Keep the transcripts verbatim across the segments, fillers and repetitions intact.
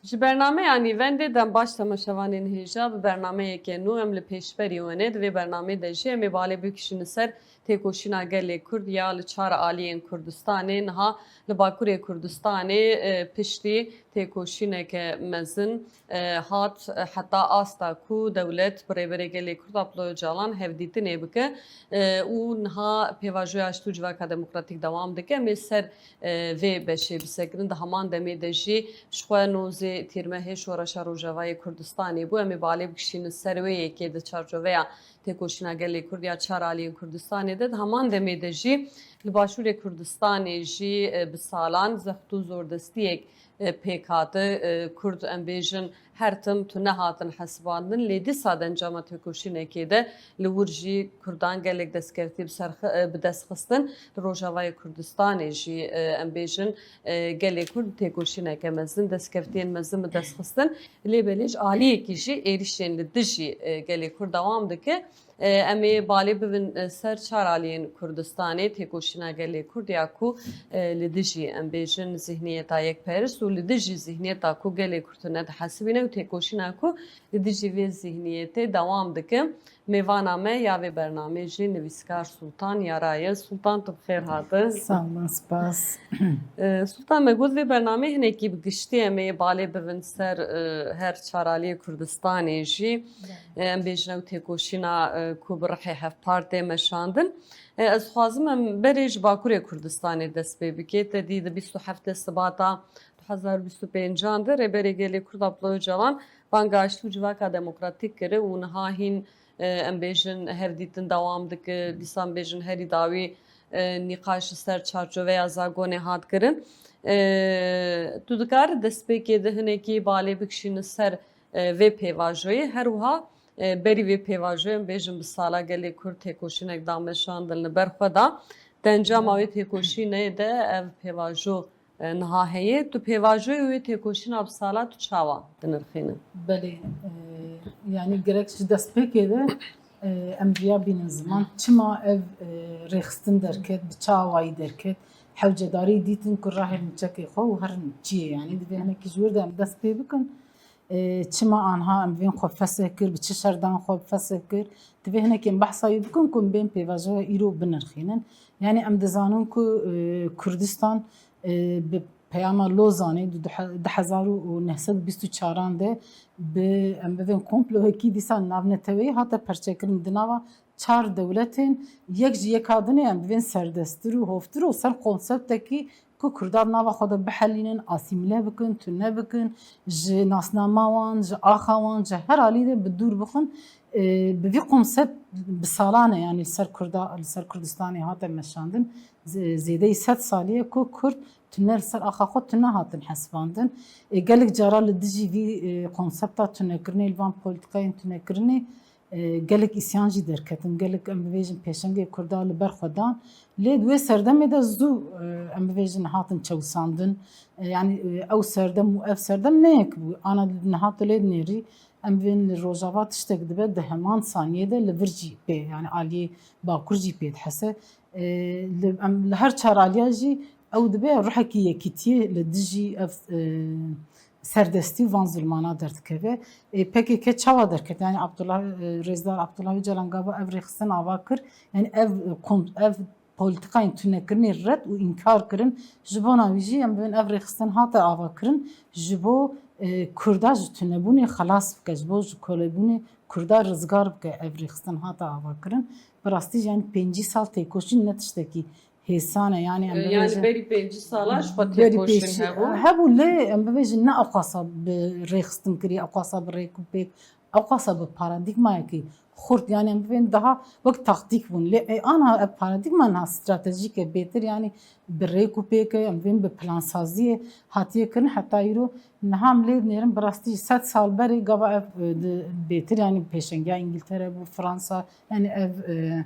Ji bernameya Nîvendê dem baş, temaşevanên hêja, bi bernameyeke nû em li pêşberî we ne. Di vê bernameyê de jî em ê balê bikişînin ser têkoşîna gelê Kurd ya li çar aliyên Kurdistanê. Niha li Bakurê Kurdistanê, e, piştî têkoşîneke mezin, e, hat, e, heta asta ku dewlet bi Rêberê Gelê Kurd Abdullah Ocalan hevdîtinê bike, e, û niha pêvajoya ji tu Civaka Demokratîk dewam dike. Em ê ser, e, vê beşê bisekinin. Di heman demê de jî jixwe nozê tîrmehê şoreşa Rojavayê Kurdistanê bû. Em ê balê bikişînin ser wê yekê di çarçoveya têkoşîna gelê Kurd ya çar aliyên Kurdistanê de. Di heman demê de jî li Başûrê Kurdistanê jî, e, bi salan zext û zordestiyek, e, pêk hate. E, Kurd, em bêjin, her tim tune hatin hesibandin, lê dîsa di encama têkoşînekê de li wir jî Kurdan gelek destkeftî bi ser xi-, e, bi dest xistin. Li Rojavayê Kurdistanê jî, e, em bêjin, e, gelê Kurd têkoşîneke mezin, destkeftiyên mezin bi dest xistin. Lê belê ji aliyekî jî êrîşên li dijî, e, gelê Kurd dewam dike. E, em ê balê bibin, e, ser çar aliyên Kurdistanê, têkoşîna gelê Kurd ya ku, e, li dijî, em bêjin, zihniyeta yekperist û li dijî zihniyeta ku gelê Kurd tune dihesibîne û têkoşîna ku li dijî vê zihniyetê dewam dike. Mêvana me ya vê bernameyê jî nivîskar Sultan Yara ye. Sultan, tu bi xêr hate. Sağ olun, spas. E, Sultan, me got vê bernameyê hinekî bi giştî em ê balê bibin ser, e, her çar aliyê Kurdistanê jî. E, em bêjin ew têkoşîna, e, ku bi rihê Hevpar tê meşandin. E, ez dixwazim em berê ji Bakurê Kurdistanê dest pê bike. Te dî di bîst û heftê Sibata du hezar û bîst û pêncan de Rêberê Gelê Kurd Abdullah Ocalan banga ji tu Civaka Demokratîk kir û niha hîn, e, em bêjin, hevdîtin dewam dike. Dîsa em bêjin herî dawî, e, nîqaş li ser çarçoveya Zagonê hat kirin. E, tu dikarî destpêkê de hinekî balê bikişînin ser, e, vê pêvajoyê. Her wiha, e, berî vê pêvajoyê, em bêjin, bi sala gelê Kurd têkoşînek da meşandin li ber xwe da. Di encama wê têkoşînê de ev pêvajo, e, niha heye. Tu pêvajoyê wê têkoşîna bi sala tu çawa dinirxîne? Belê, e, yanî gerek ji destpêkê de, e, em riya bînin ziman. Çima ev, e, rêxistin derket, bi çi awayî derket? Hewcedarî dîtin ku rahê miçekê xwe û herin çi ye? Yanî divê hinekî ji wir de em dest pê bikin. E, çima anha em vên xwe fesih kir, bi çi şerdan xwe fesih kir? Divê hinekî em behsa wî bikin ku em bên pêvajoya îro binirxînin. Yanî em dizanin ku, e, Kurdistan, e, bi peyama Lozanê di du he-, du hezar û neh sed û bîst û çaran de bi, em bivên, komployekî dîsa navneteweyî hate perçekirin di nava çar dewletên yek ji yeka din ê, em bivên serdesttir û hovtir û ser konseptekî ku Kurda di nava xwe de bihelînin, asîmîle bikin, tune bikin, ji nasnama wan, ji axa wan, ji her alî de bi dûr bixin. E, bi vî konsept bi salan e, yanî li ser Kurda, li ser Kurdistanê hate meşandin. Zê-, zêdeyî sed salî ye ku Kurd tune li ser axa xwe tune hatin hesibandin. E, gelek cara li dijî vî, e, konsepta tunekirinê, li van polîtikayên tunekirinê, e, gelek îsyan jî derketin, gelek, em bibêjin, pêşengê Kurda li ber xwe dan. Lê di wê serdemê de zû, e, em bibêjin, hatin çewsandin. E, yanî, e, ew serdem û ev serdem ne yek bû. Ana niha tu lê dinêrî, em bibên, li Rojava tiştek dibe, di heman saniyê de li vir jî pê, yanî aliyê Bakur jî pê dihese. E, li, em li her çar aliya jî ew dibe ruhekî yekîtiyê li dijî ev, e, serdestî û van zulmana derdikeve. E, P K K çawa derket? Yanî Abdullah, e, Rêzdar Abdullah Ocalan gava ev rêxistin ava kir. Yanî ev, e, kon-, ev polîtikayên tunekirinê red û înkar kirin. Ji bona wî jî em bibên ev rêxistin hate ava kirin. Ji bo, e, Kurda ji tunebûnê xelas bike, ji bo ji kolebûnê Kurda rizgar bike ev rêxistin hate ava kirin. Bi rastî jî, yanî pêncî sal têkoşîn ne tiştekî hêsan e. Yanî em, e, yanî bibêjin, berî pêncî sala ji xwe berî têkoşîn pêş-, hebû. Hebû, lê em bibêjin ne ewqasa bi rêxistin kirî, ewqasa bi rêk û pêk, ewqasa bi paradîgmayekî xurt, yanî em bibên daha wek taktîk bûn. Lê, e, ana ev paradîgma niha stratejîk e bêtir, yanî bi rêk û pêk e, em bibên bi plansaziyê hatiye kirin. Heta îro niha em lê dinêrin, bi rastî sed sal berê gava ev, e, di, bêtir, yanî pêşengiya Îngiltere bû, Fransa, yanî ev, e,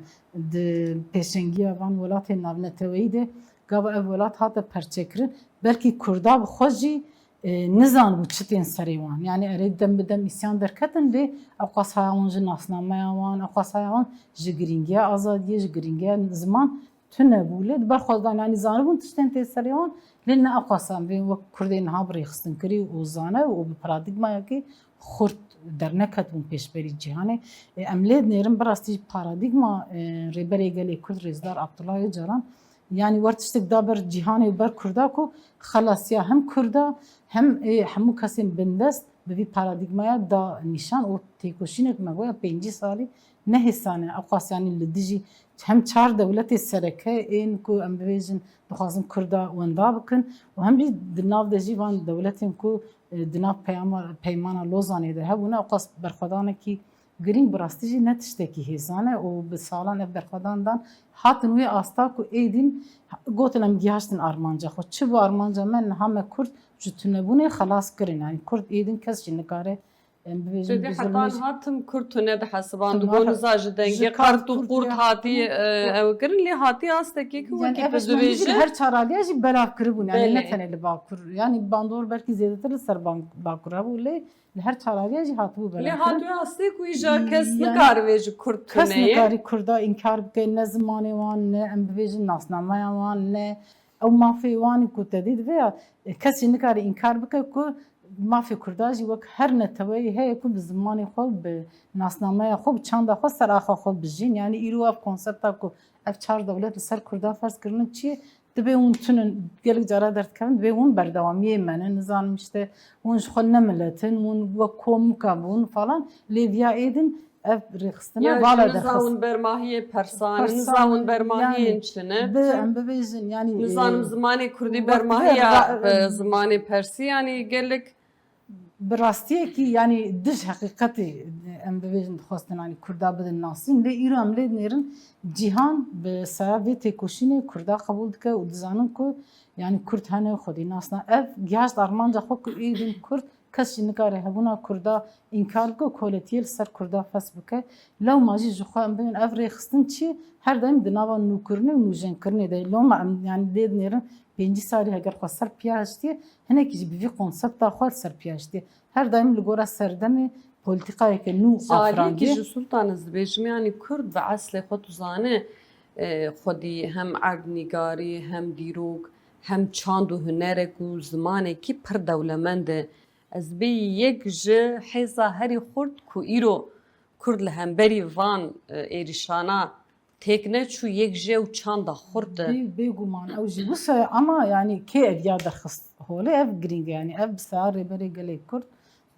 di pêşengiya van welatên navneteweyî de gava ev welat hate perçekirin. Belkî Kurda bi xwe jî, e, nizanibû çi tên serê wan. Yanî erê dem bi dem îsyan derketin, lê ewqas haya wan ji nasnameya wan, ewqas haya wan ji girîngiya azadiyê, ji girîngiya ziman tune bû. Lê di ber xwe de, yanî, zanibûn tiştên tê serê wan, lê ne eqas em vê wek Kurdê niha bi rêxistin kirî û zane û bi paradîgmayekê xurt derneketibûn pêşberî cîhanê. E, em lê dinêrin bi rastî jî paradîgma, e, Rêberê Gelê Kurd Rêzdar Abdullah Ocalan, yanî, wer tiştek da ber cîhanê û ber Kurda ku xelasiya hem Kurda hem ê hemû kesên bindest bi vî paradîgmaya da nîşan û têkoşînek me goya pêncî salî ne hêsan e. Ew qas, yanî, li dijî hem çar dewletê sereke ên ku em bibêjin dixwazin Kurda wenda bikin û hem jî di nav de jî van dewletên ku, e, di nav peyama, peymana Lozanê de hebûne, ew qas berxwedanekî girîng bi rastî jî ne tiştekî hêsan e û bi salan ev berxwedan dan hatin wê asta ku êdîn gotin em gihaştin armanca xwe. Çi bû armanca me? Niha me Kurd ji tunebûnê xelas kirin. Yanî Kurd êdîn kes jî nikare, em bibêjin, Çêdî bi heta zulmê jî niha tim Kurd tune dihesiband. Tim Got niha niza ji dengê ji qert û qurt ya hatî, e, ew kirin, lê hatî astekê ku, yani, wekî ev tu eşmendî jî li dibêjî, her çar aliya jî belav kiribûn. Yani, belê, ne tenê li Bakur. Yani bandor belkî zêdetir li ser ban-, Bakur hebû, lê li her çar aliya jî hatibû belav kirin. Lê hatiye astê ku îja kes, yani, nikare vê ji Kurd kes tuneyê. Kes nikarî Kurda înkar bike, ne zimanê wan, ne, em bibêjin, nasnameya wan, ne ew mafê wan ku te dî divê ya, e, kes jî nikare înkar bike ku mafê Kurda jî wek her neteweyî heye ku bi zimanê xwe, bi nasnameya xwe, bi çanda xwe ser axa xwe bijîn. Yani îro ev konsepta ku ev çar dewlet li ser Kurda ferz kirine çi ye? Divê hûn tunin, gelek cara derdikevin, divê hûn berdewamiyê me ne, nizanim işte, hûn ji xwe ne milet in, hûn wek komika bûn falan. Lê viya êdin ev rêxistina, ya, vala ji niza derxist. Hûn bermahiyê persan, niza hûn bermahiyên, yani, çi ne? Bi, em bibêjin, yani, nizanim, e, zimanê Kurdî wek bermahiya ra-, bi zimanê Persî, yani gelek bi rastiyekî, yani, dij heqîqetê, em bibêjin, dixwestin, yani, Kurda bidin nasîn. Lê îro em lê dinêrin, cîhan bi saya vê têkoşînê Kurda qebûl dike û dizanin ku, yani, Kurd hene, xwedî nasna. Ev gihaşt armanca xwe ku êdîn Kurd, kes jî nikare hebûna Kurda înkar bike û koletiyê li ser Kurda fes bike. Lewma jî ji xwe em bibin, ev rêxistin çi ye? Her daîm di nava nûkirinê û nûjenkirinê de ye. Lewma em, yani, lê dinêrin, pêncî salî heger xwe ser piya hiştiye, hinekî jî bi vî konsepta xwe li ser piya hiştiye. Her daîm li gora serdemê polîtîkayeke nû afirandiye. Ji aliyekî ji Sultan ez dibêjim, yanî Kurd bi eslê xwe tu zane, e, xwedî hem erdnîgarî, hem dîrok, hem çand û hunerek û zimanekî pir dewlemend e. Ez bêyî yek ji hêza herî xurt ku îro Kurd li hemberî van, e, êrîşana têk neçû, yek ji ew çanda xurt e. Bê-, bêguman ew jî wisa ye, ama, yanî, kê ev ya derxist holê, ev girîng e, yanî, ev bi saya Rêberê Gelê Kurd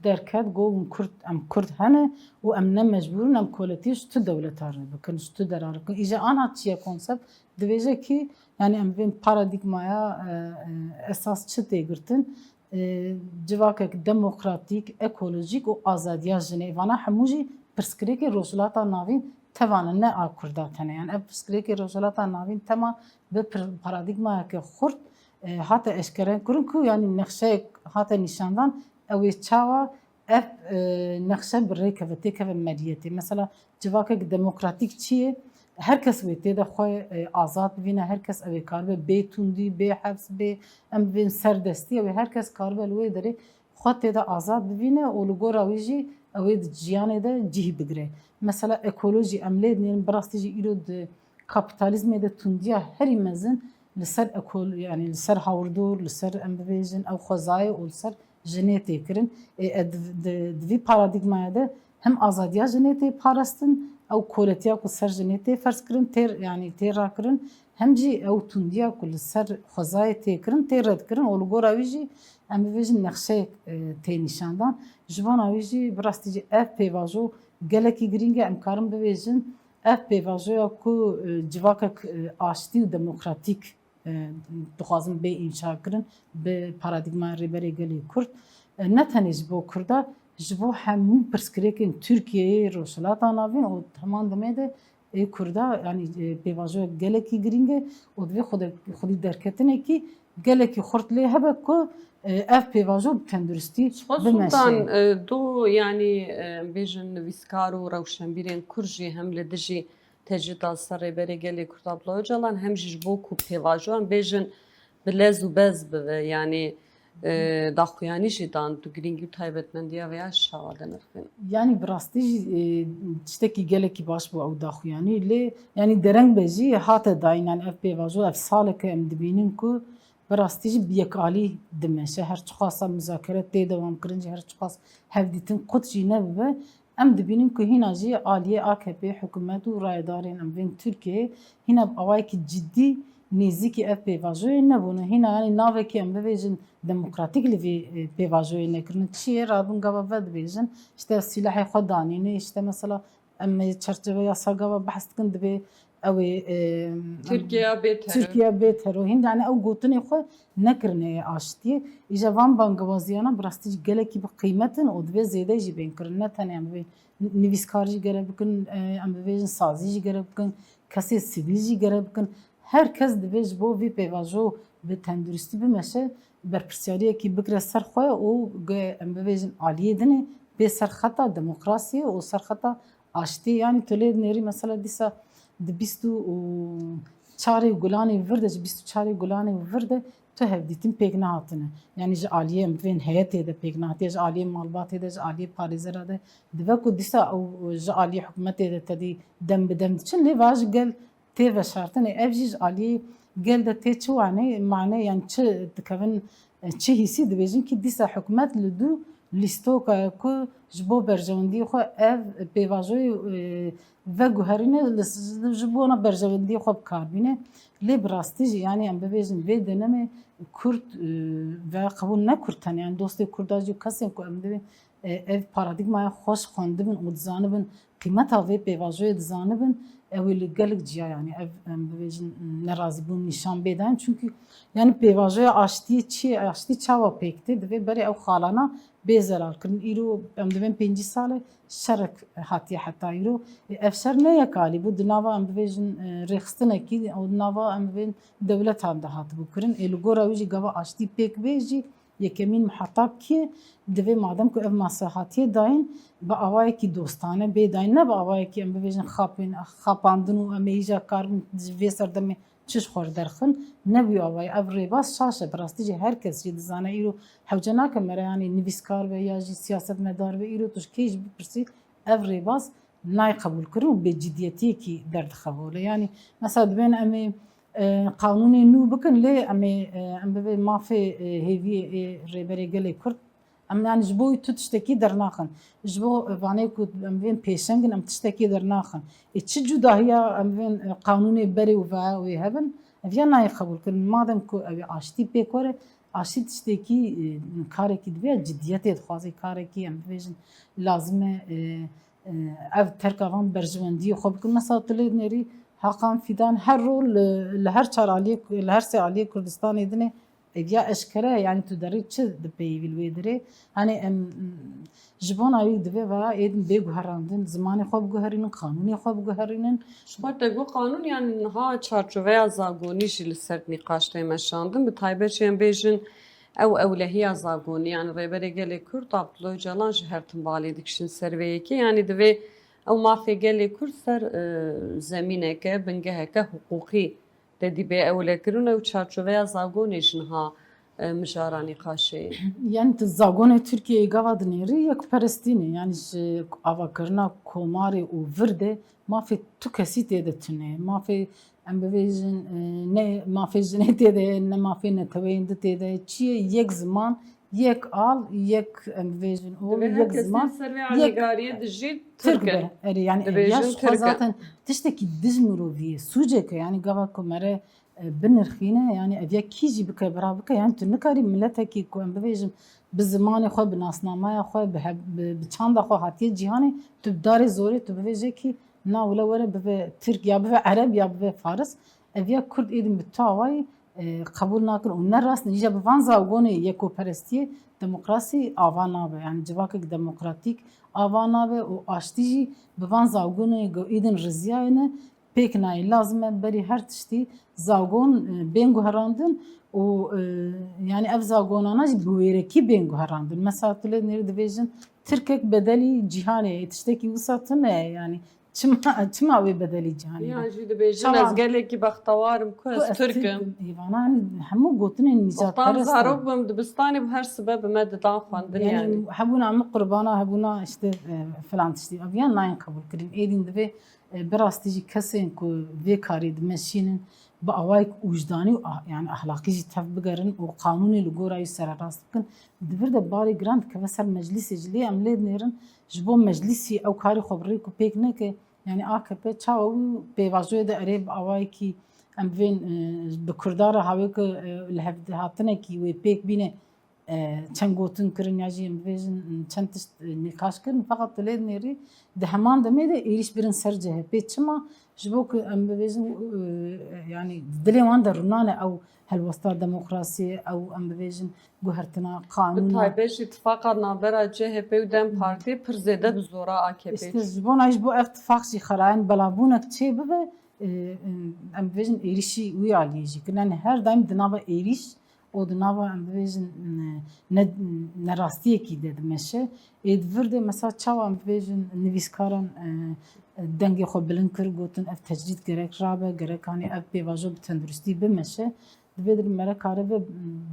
derket, got, hûn Kurd, em Kurd hene û em ne mecbûr in em koletiyê ji tu dewleta re bikin, ji tu dera re bikin. Îja ana çi ye konsept? Dibêje kî, yanî, em vê paradîgmaya, e, e, esas çi tê girtin? E, civakek demokratîk, ekolojîk û azadiya jinê. Vana hemû jî pirsgirêkê Rojhilata Navîn teva ne, ne a Kurda tenê. Yani ev pirsgirêkê Rojhilata Navîn tema bi pir-, paradîgmayeke xurt, e, hate eşkerekirin ku, yani, nexşeyek hate nîşandan, ew ê çawa ev, e, nexşe bi rê keve, têkeve meriyetê. Mesela civakek demokratîk çi ye? Her kes wê tê de xwe, e, azad bivîne, her kes ew ê karibe bê tundî, bê hefs, bê, em bibên serdestî, ew ê her kes karibe li wê derê xwe tê de azad bivîne û li gora wî jî ew ê di jiyanê de cih bigire. Mesela ekolojî, em lê dinêrin, bi rastî jî îro di kapîtalîzmê de tundiya herî mezin li ser ekol-, yani li ser hawirdor, li ser, em bibêjin, ew xwezayê û li ser jinê tê kirin. Ê, e, di, di, di vî paradîgmaya de hem azadiya jinê tê parastin, ew koletiya ku ser jinê tê ferz kirin, tê, yani tê rakirin, hem jî ew tundiya ku li ser xwezayê tê kirin, tê redkirin û li gora wî jî, em bibêjin, nexşeyek, e, tê nîşandan. Ji bona wî jî bi rastî jî ev pêvajo gelekî girîng e, em karin bibêjin, ev pêvajoya ku, e, civakek, e, aştî û demokratîk, e, dixwazin bê înşakirin bi paradîgmaya Rêberê Gelê Kurd, e, ne tenê ji bo Kurda, ji bo hemû pirsgirêkên Tirkiyeyê, Rojhilata Navîn û heman demê de ê Kurda, yanî, e, pêvajoyek gelekî girîng e û divê xwede-, xwedî derketinekî gelekî xurt lê hebe ku, e, ev pêvajo bi tenduristî bimeşe. Sultan, e, do, yanî, e, bêjin nivîskar û rewşenbîrên Kurd jî hem li dijî tecrîda li ser Rêberê Gelê Kurd Abdullah Ocalan, hem jî ji bo ku pêvajoyan bêjin bi lez û bez bibe. Yanî, e, daxuyanî jî dan, tu girîngî û taybetmendiya vê ya çawa dinirxîn? Yanî bi rastî jî e, tiştekî gelekî baş bû ew daxuyanî, lê yanî dereng be jî hate dayîn, yanî ev pêvajo, ev saleke em dibînin ku bi rastî jî bi yekalî dimeşe. Her çiqasa muzakere tê dewam kirin jî, her çiqas hevdîtin qut jî nebibe, em dibînin ku hîna jî aliyê A K P, hikûmet û rayedarên em bên Tirkiyeyê hîna bi awayekî cidî nêzîkî ev pêvajoyê nebûne. Hîna yanî navekî em bibêjin demokratîk li vê e, pêvajoyê nekirine. Çi ye? Rabin gava ve dibêjin, işte sîlehê xwe danîne, işte mesela em ê çerçeve yasa gava behs dikin, divê ew ê e, em- Tirkiye bê teror. Tirkiye bê teror. Hîn yani ew gotinê xwe nekirine yê aştiyê. Îja van bangewaziyana bi rastî jî gelekî bi qîmet in û divê zêde jî bên kirin. Ne tenê em bibên nivîskar jî gere bikin, e, em bibêjin sazî jî gere bikin, kesê sivîl jî gere bikin. Her kes divê ji bo vî pêvajo bi tenduristî bimeşe, berpirsiyariyekî bikire ser xwe û ge-, em bibêjin aliyê dinê bê ser xeta demokrasiyê û ser xeta aştiyê. Yanî tu lê dinêrî mesela dîsa di bîst û çarê gulanê vir de, ji bîst û çarê gulanê vir de tu hevdîtin pêk nehatine. Yanî ji aliyê em bên heyetê de pêk nehatiye, ji aliyê malbatê de, ji aliyê parêzera de. Dibe ku dîsa ew ji aliyê hikûmetê de tedî dem bi dem diçin, lê va ji gel tê veşartinê. Ev jî ji aliyê gel de tê çi wanê, mane, yan çi dikevin, çi hîsî dibêjin kî dîsa hikûmet li dû lîstoka ku ji bo berjewendiyê xwe ev pêvajoyê, e, veguherîne, li, ji bona berjewendiyê xwe bi kar bîne. Lê bi rastî jî, yanî em bibêjin vê dönemê Kurd, e, ve qebûl ne Kurd tenê, yanî dostê Kurda jî û kesên ku em dibên, e, ev paradîgmaya xweş xwendibin û dizanibin, qîmeta vê pêvajoyê dizanibin, ew ê li gelek ciya, yanî ev, em bibêjin, nerazîbûn nîşan bêdayîn. Çunkî yanî pêvajoya aştiyê çi ye, aştî çawa pêk tê, divê berê ew xalana bê zelalkirin. Îro em dibên pêncî sal e şerek hatiye heta îro. E, ev şer ne yekalî bû, di nava em bibêjin, e, rêxistinekî û di nava em bibên dewletan de hatibû kirin. Ê li gora wî jî gava aştî pêk bê jî yekemîn muhatab kî ye? Divê madem ku ev masa hatiye dayîn, bi awayekî dostane bê dayîn, ne bi awayekî em bibêjin xapên-, xapandin û em ê îja karbin ji vê serdemê çi ji xwe derxin, ne bi awayî. Ev rêbaz şaş e, bi rastî jî her kes jî dizane îro hewce nake mere, yanî nivîskar be ya jî siyasetmedar be, îro tu ji kê jî bipirsî, ev rêbaz nayê qebûlkirin û bê cidiyetiyekî derdixevole. Yanî mesela dibên em ê, e, qanûnê nû bikin, lê em ê, e, em bibê mafê, e, hêviyê ê Rêberê Gelê Kurd. Em, yanî ji bo wî tu tiştekî dernaxin. Ji bo, e, vanê ku em bibên pêşeng in, em tiştekî dernaxin. Ê çi cudahiya em bibên, e, qanûnê berê û ve wê hebin, ev ya nayê qebûlkirin. Madem ku ew ê aştî pêk were, aştî tiştekî, e, karekî divê cidiyetê dixwaze, karekî em bibêjin lazim e, e, e, ev terka van berjewendiyê xwe bikin. Mesela tu lê dinêrî Hakan Fidan her rol li, li her çar aliyê, li her sê aliyê Kurdistanê dinê, ev ya eşkere ye, yanî tu derî çi dipeyivî li wê dirê? Hani em, ji bona wî divê ve ê din bê guherandin, zimanê xwe biguherînin, qanûnê xwe biguherînin. Ji xwe te got qanûn, yanî niha çarçoveya zagonî jî li ser nîqaş tê meşandin. Bi taybet jî em bêjin ew ewlehiya zagonî, yanî Rêberê Gelê Kurd Abdullah Ocalan ji her tim balê dikişin ser vê yekê. Yanî divê ew mafê gelê Kurd ser, e, zemîneke, bingeheke hiqûqî de dî bê ewlekirin û çarçoveya zagonê ji niha, e, mijara nîqaşê ye. Yanî tu zagonê Tirkiyeyê gava dinêrî yekperestî ne. Yanî ji avakirina komarê û vir de mafê tu kesî tê de tune. Mafê, em bibêjin, e, ne mafê jinê tê de ye, ne mafê neteweyên di tê de ye. Çi ye? Yek ziman, yek al, yek, em bibêjin ol, Divê her yek kesê ziman, ser vê yek alîgariyê dijî Tirk Tirk e. be. Erê, yanî ev ya Dibêjin ji xwe Tirk e. zaten tiştekî dij mirovî ye. Sûcek e, yanî gava ku mere, e, binirxîne, yanî ev ya kî jî bike, bira bike, yanî tu nikarî miletekî ku em bibêjin bi zimanê xwe, bi nasnameya xwe, bi heb-, bi, bi çanda xwe hatiye cîhanê, tu bi darê zorê tu bivêje kî na wile were bibe Tirk ya bibe Ereb ya bibe Faris. Ev ya Kurd êdî bi tu awayî, e, qebûl nakin û ne rast in. Îja bi van zagonê yekoperestiyê demokrasî ava nabe. Yanî civakek demokratîk ava nabe û aştî jî bi van zagonê ku êdin riziyayê ne pêk nayê. Lazim e berî her tiştî zagon, e, bên guherandin û, e, yanî ev zagonana jî bi wêrekî bên guherandin. Mesela tu lê nêrî dibêjin Tirkek bedelî cîhanê ye, tiştekî wisa tune ye. Yanî Çima, çima wê bedelî cîhanê Yan be? jî dibêjin Çawa? Ez gelekî bextewar im ku Ku ez ez Tirk Tirk im. im. Ê, vana, hemû gotinên Wextan nîjadperest in. zarok bim dibistanê bi her sibe bi me didan xwendin yani. Yani hebûna min qurbana hebûna işte e, filan tiştî. Ev yan nayên qebûl kirin. Êdîn divê e, bi rastî jî kesên ku vê karî dimeşînin bi awayek ûcdanî û ah- yani ahlaqî jî tev bigerin û qanûnê li gora wî sererast bikin. Di vir de barê giran dikeve ser meclîsê jî. Lê em lê dinêrin ji bo meclîsî ew karî xwe bi rêk û pêk neke. Yani A K P çawa û pêvajoyê de erê bi awayekî em bivên e, bi Kurda re hawê ku e, li hevdihatinekî wê pêk bîne e, çend gotin kirin ya jî em bibêjin çend tişt e, nîqaş kirin. Feqet tu lê dinêrî di heman demê de êrîş birin ser C H P. Çima? Ji bo ku em bibêjin e, yani di dilê wan de rûnane ew helwesta demokrasiyê, ew em bibêjin guhertina Bi qanûna. taybet jî tifaqa navbera C H P û DEM Partî pir zêde bi zora A K P. Îşte ji bona ji bo ev tifaq jî xerayan belavbûnek çê bibe, e, e, em bibêjin êrîşî wî aliyê jî kirin. Yani her daim di nava êrîş û di nava em bibêjin e, ne, nerastiyekî de dimeşe. Ê di vir de mesela çawa em bibêjin nivîskaran e, e, dengê xwe bilind kir, gotin ev tecrîd gerek rabe, gerek hanê ev pêvajo bi tenduristî bimeşe. Divê dir mere kare ve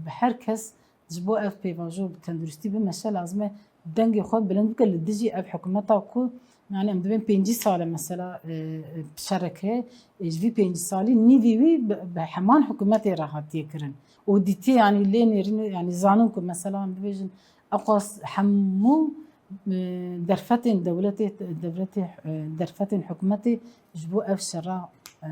bi her kes ji bo ev pêvajo bi tenduristî bimeşe lazim e dengê xwe bilind bike li dijî ev hikûmeta ku yani em dibên pêncî sal e mesela e, e, şerek heye. E, ji vî pêncî salî nîvî wî bi, bi heman hikûmetê re hatiye kirin. Û dîtiye yani lê nêrîn yani zanin ku mesela em dibêjin eqas hemû e, derfetên dewletê, dewletê, e, derfetên hikûmetê ji bo ev şera e,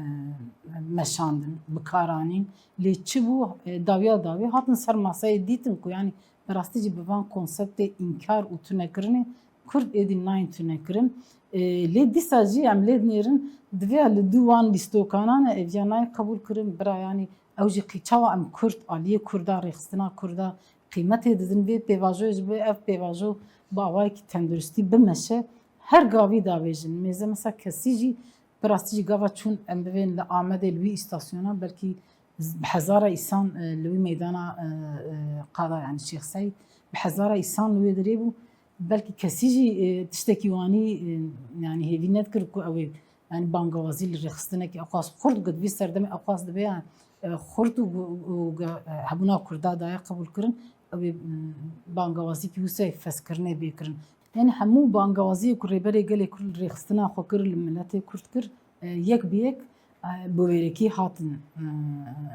meşandin, bikaranîn. Lê çi bû? E, dawiya dawî hatin ser maseyê dîtin ku yani bi rastî jî bi van konseptê înkar û tunekirinê Kurd êdî nayên tunekirin. E, lê dîsa jî em lê dinêrin, divê li dû wan lîstokanan e, ev ya nayê qebûl kirin, bira yani ew jî qî-, çawa em Kurd, aliyê Kurda, rêxistina Kurda qîmetê didin vê pêvajoyê ji bo ev pêvajo bi awayekî tenduristî bimeşe. Her gavî davêjin. Mêze mesela kesî jî bi rastî jî gava çûn em bivên li Amedê li wî îstasyona belkî bi hezara îsan e, li wî meydana e, e, qada yani Şêx Seîd bi hezara îsan li wê derê bû. Belkî kesî jî e, tiştekî wanî e, yani hêvî nedikir ku ew ê yani bangawazî li rêxistinekî eqas xurt ku di vî serdemê eqas dibe yani e, xurt û, û, û e, hebûna Kurda daye qebûl kirin ew ê m, bangawazîkî wisa feskirinê bê kirin. Yani hemû bangawaziyê ku Rêberê Gelê Kurd li rêxistina xwe kir li miletê Kurd kir e, yek bi yek e, bi wêrekî hatin e,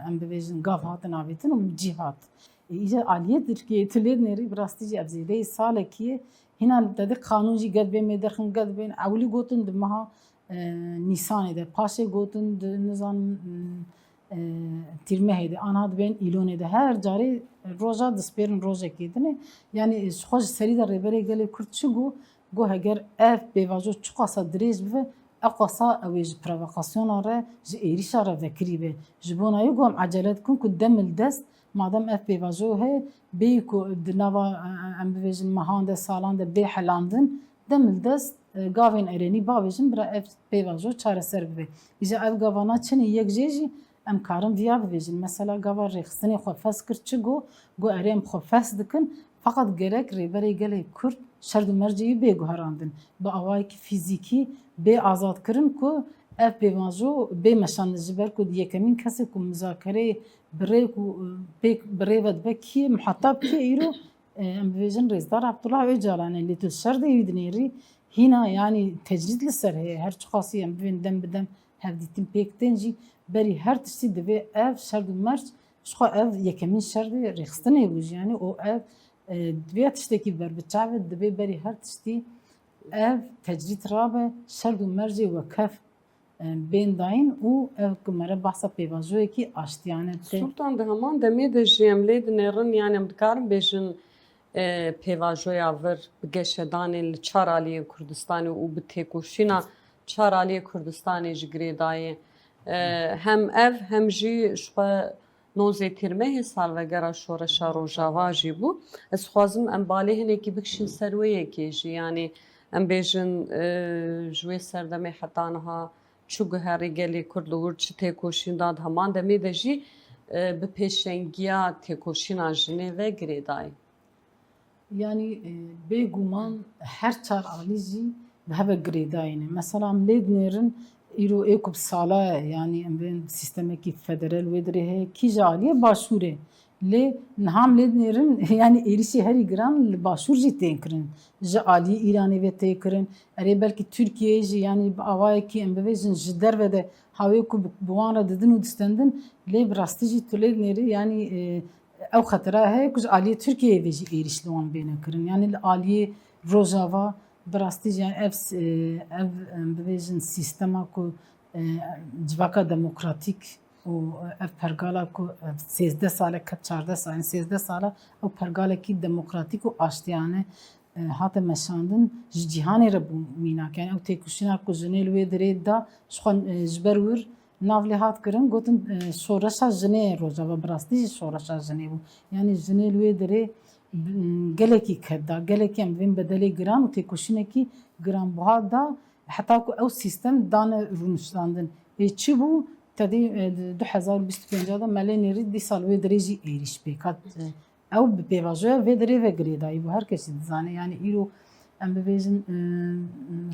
em bibêjin gav hatin avêtin û cî hat. E, îca aliyê Tirkiyeyê tu lê dinêrî bi rastî jî ev zêdeyî salekî ye. Hîna te dî qanûn jî gel bê mêderxin gel bên ewilî gotin di meha e, Nîsanê de, paşê gotin di nizanim e, Tîrmehê de, anha dibên Îlonê de, her carê roja dispêrin rojekê dinê. Yani ji xwe ji serî de Rêberê Gelê Kurd çi got? Got heger ev pêvajo çiqasa dirêj bibe, eqasa ew ê ji provokasyona re, ji êrîşa re vekirî be. Ji bona wî got em ecele dikin ku demildest madem ev pêvajo heye, bêyî ku di nava e, em bibêjin mehan de, salan de bê helandin, demildest e, gavên erênî bavêjin bira ev pêvajo çareser bibe. Îja ev gavana çinî yek jê jî em karin viya bibêjin. Mesela gava rêxistinê xwe fes kir çi got? Got erê em xwe fes dikin, feqet gerek Rêberê Gelê Kurd şerd û mercê wî bê guherandin. Bi awayekî fîzîkî bê azadkirin ku ev pêvajo bê meşandin ji ber ku yekemîn kesê ku muzakereyê bi rêk û pêk bi rê ve dibe kî ye, muhetab kî ye îro? E, em bibêjin Rêzdar Abdullah Ocalan e, lê tu şerdê wî dinêrî hîna, yanî tecrîd li ser heye. Her çiqasî em bibên dem bi dem hevdîtin pêk tên jî berî her tiştî divê ev şerd û merc, ji xwe ev yekemîn şerdê rêxistinê bû jî, yanî û ev e, divê tiştekî ber bi çav e, divê berî her tiştî ev tecrîd rabe, şerd û mercê wekhev e, bên dayîn û ev ku mere behsa pêvajoyekî aştiyane tê. Sultan, di heman demê de jî em lê dinêrin, yanî em dikarin bêjin e, pêvajoya vir bi geşedanên li çar aliyên Kurdistanê û bi têkoşîna çar aliyê Kurdistanê ji girêdayê. E, hem ev hem jî ji xwe nozê Tîrmehê salvegera şoreşa Rojava jî bû. Ez dixwazim em balê hinekî bikişîn ser wê yekê jî, yanî em bêjin e, ji wê serdemê heta niha çi guherî gelê Kurd li wir çi têkoşîn da, di heman demê de jî e, bi pêşengiya têkoşîna jinê ve girêdayî. Yanî e, bêguman her çar alî jî bi hev ve girêdayî ne. Mesela em lê dinêrin îro ê ku bi sala ye, yanî em bên sîstemekî federal wê dirê heye, kî ji aliyê başûrê. Lê niha em lê dinêrin, yanî êrîşê herî giran li başûr jî tên kirin. Ji aliyê Îranê ve tê kirin. Erê belkî Tirkiyeyê jî, yanî bi awayekî em bibêjin ji derve de hawê ku bi, bi wan re didin û distendin, lê bi rastî jî tu lê dinêrî, yanî, e, ew xetera heye ku ji aliyê Tirkiyeyê ve jî êrîş li wan bêne kirin. Yanî li aliyê Rojava bi rastî jî, yanî ev, e, ev, em bibêjin sîstema ku, e, civaka demokratîk û ev pergala ku, e, sêzdeh sal e, ket çardeh sal, yanî sêzdeh sal e, ew pergalekî demokratîk û aştiyane, e, hate meşandin, ji cîhanê re bû mînak. Yanî ew têkoşîna ku jinê li wê dirê da, ji xwe, e, ji ber wir nav lê hat kirin, gotin, e, şoreşa jinê Rojava, bi rastî jî şoreşa jinê bû. Yanî jinê li wê dirê, m, gelekî ked da, gelekî em bên bedelê giran û têkoşînekî giranbuha da, heta ku ew sîstem dane rûniştandin. Ê çi bû? Tedî, e, di du hezar û bîst û pênc de me lê nêrî, dîsa li wê dirê jî êrîş pêk hat. E, ew bi pêvajoya vê dirê ve girêdayî bû. Her kesî dizane. Yanî îro em bibêjin, e,